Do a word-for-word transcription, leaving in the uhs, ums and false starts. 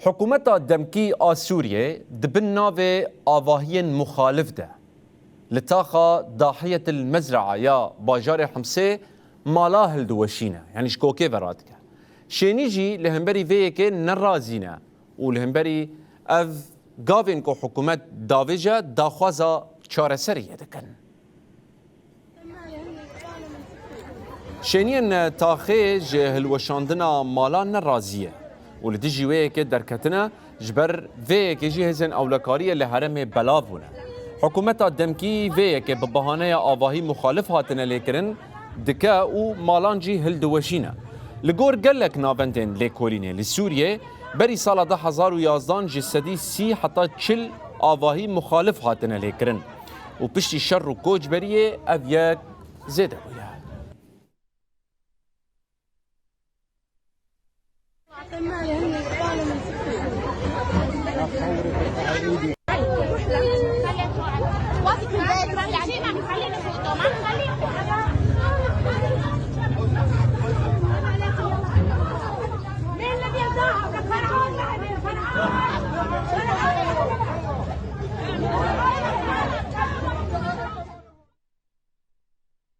Hikûmeta demkî a Sûriyê di bin navê avahiyên muxalif de li taxa Dahiyetil Mezraa ya bajarê Himsê mala hildiweşîne, yanî ji kokê ve radike. Şênî jî li hemberî vê yekê nerazî ne û li hemberî ev gavên ku hikûmet davêje daxwaza çareseriyê dikin. Şêniyên taxê ji hilweşandina malan nerazî ye û li dijî wê yekê derketine, ji ber vê yekê jî hêzên ewlekariyê li herêmê belav bûne. Hikûmeta demkî vê yekê bi bahaneya avahî muxalif hatine lêkirin dike û malan jî hildiweşîne. Li gor gelek navendên lêkolînê li Sûriyê, berî sala du hezar û yazdan ji sedî sî heta çil avahî muxalif hatine lêkirin û piştî şer û koçberiyê ev yek zêde bûye.